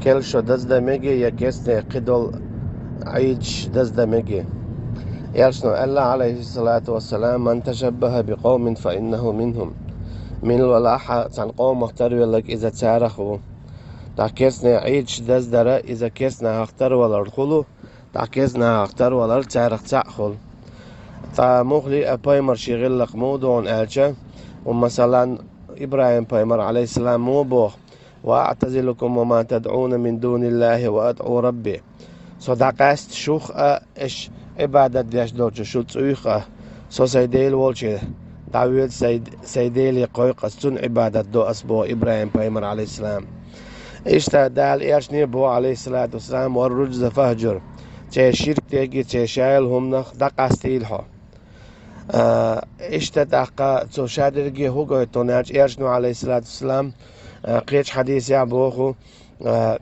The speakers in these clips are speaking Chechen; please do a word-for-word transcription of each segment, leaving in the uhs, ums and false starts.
Керла шо даздан меге, я керстаний кхыдола Ӏийдаш даздан меге. Элчано аьлла, Ӏалайхиссалату вассалам: «Ман ташаббаха би къавмин, фа иннаху минхум». Мила велахь а цхьана къомах тарвелларг, иза царах ву. ТӀаккха керстаний Ӏийдаш даздар, иза керстанахах тарвалар хул, тӀаккха керстанахах тарвалар царах цхьаъ хул. Ткъа мухли а пайхамар ший гӀиллакх муха ду хьуна аьлча, масала, ИбрахӀим пайхамар, Ӏалайхиссалам, муха боху: «Ва аътазилукум ва ма тадӀуна мин дуниллахи ва адӀу Рабби». Со дӀакъаьста шух а, аш Ӏибадат деш долчу шу цӀуйх а. Со сайн Дела волче дӀавоьду, сайн, сайн Деле кхойкху ас, цунна Ӏибадат до ас, боху ИбрахӀим пайхамар, Ӏалайхиссалам. Иштта Дала элчане боху, Ӏалайхиссалату вассалам: «Ва рруджза фахджур». Церан ширк дерг, церан шайолу хӀуманах дӀакъастийла хьо. А, иштта тӀаккха цо шадерриге хӀун гойту хьуна аьлча, элчано, Ӏалайхиссалату вассалам, а, кхечу хьадисехь боху, а: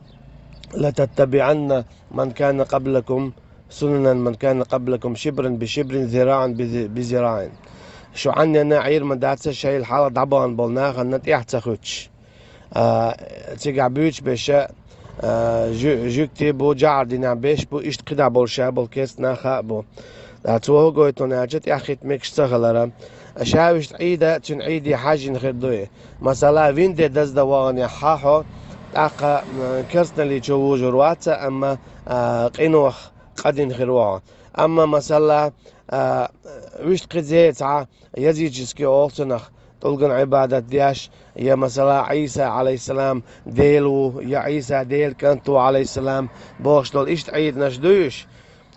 «ЛататтабиӀанна ман кана къаблакум, сунана ман кана къаблакум, шибран би шибрин, зираӀан би зи-, би зираӀин». Шу Ӏаннена Ӏийр ма дац, шайл хьалха дӀабахана болу нахана тӀаьхьа ца хуьттуш. А, цигахь буьйцуш берш а, а, жу-, жуьгти бу, жӀар динехь берш бу, иштта кхидӀа болу ша болу керстанах а бу. Ткъа цо хӀун гойту хьуна аьлча, тӀаьхьахӀитта мегаш ца хилар. Ша вуьшта Ӏийда, цуьнан Ӏийде хьаьжжина хир ду и. Масала, вин де даздан ваханехь хьо, тӀаккха, м, керстаналли чу вужур вац, амма, а, къинойх къа дина хир ву хьо. Амма, масала, а, вуьшта кхин цхьа языческий олу цунах, тӀулган Ӏибадат деш, я, масала, Ӏийса, Ӏалайхиссалам, Дела ву, я Ӏийса Делан кӀант ву, Ӏалайхиссалам, бохуш долу иштта Ӏийданаш дуй уьш?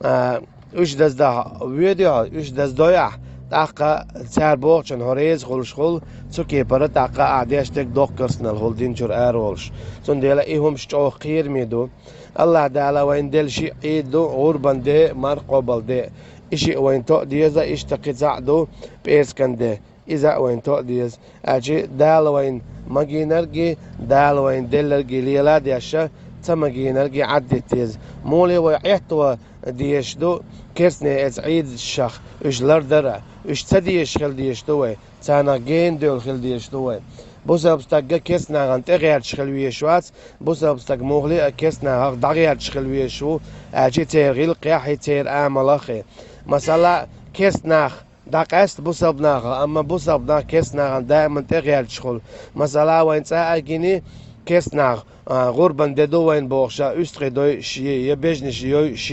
А, уьш даздахь воьдий хьо, уьш даздой ахь, тӀаккха цара бохучунна хьо реза хуьлуш хуьлу, цу кепара тӀаккха ахь деш дерг доккха керстаналла хуьлу, дин чуьра ара волуш. Цундела и хӀумаш чӀогӀа кхераме ду. АллахӀ Дала вайна делла шиъ Ӏийд ду, гӀурбан де, марха къобал де. И шиъ вайна тоъа деза, иштта кхин цхьаъ ду, пӀераскан де. Иза а вайна тоъа деза. Аьлча Дала вайна магийнарг а, Дала вайна делларг а лела а деш, ца магийнарг а Ӏаддита деза. Муха а вай Ӏетта ван дезаш ду, керстанийн эца Ӏийдашах уьш лардар а, уьш ца дезаш хила дезаш ду вай, царнах гена девлла хила дезаш ду вай. Бусалба стаг керстанахана тӀегӀерташ хила везаш вац, бусалба стаг муххале а керстанахах дӀагӀерташ хила везаш ву, аьлча церан гӀиллакхехь а, церан амалах а. Масала, керстанах дӀакъаьста бусалба нахах, амма бусалба нах керстанахана даиман тӀегӀерташ хуьлу. Масала, вайн цӀа а гина, керстанах, а, гӀурбан де ду вайн бохуш, уьстагӀий дойуш, я бежнаш йойуш,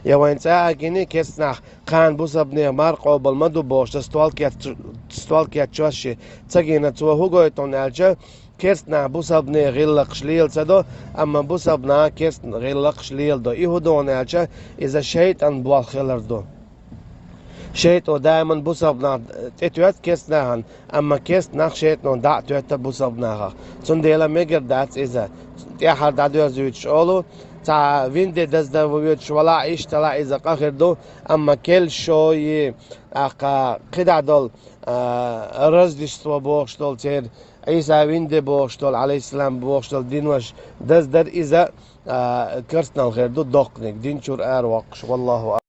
я вайн цӀа а гина, керстанах кхана бусалбанех марха къобал ма ду бохуш, стол кеч-, стол кечъеш, ца гина, цо хӀун гойту хьуна аьлча, керстанах бусалбанех гӀиллакхаш лела ца до, амма бусалба наха керстанах гӀиллакхаш лела до. И хӀун ду хьуна аьлча, иза шайтӀан болх хилар ду. ШайтӀо даиман бусалба нах тӀетоьтту керстанахана, амма керстанах шайтӀано дӀа а тоьтту бусалба нахах. Цундела мегар дац иза. ТӀаьххьара дӀадоьрзуьйтуш олу, цхьа вин де даздан воьдуш валахь, иштта лахь иза къа хир ду, амма керла шо а, тӀаккха кхидӀа долу, а, Рождество бохуш долу церан, Ӏийса вин де бохуш долу, Ӏалайхиссалам бохуш долу динош даздар, иза, а, керстаналла хир ду доккханиг, дин чуьра аравоккхуш. Валлаху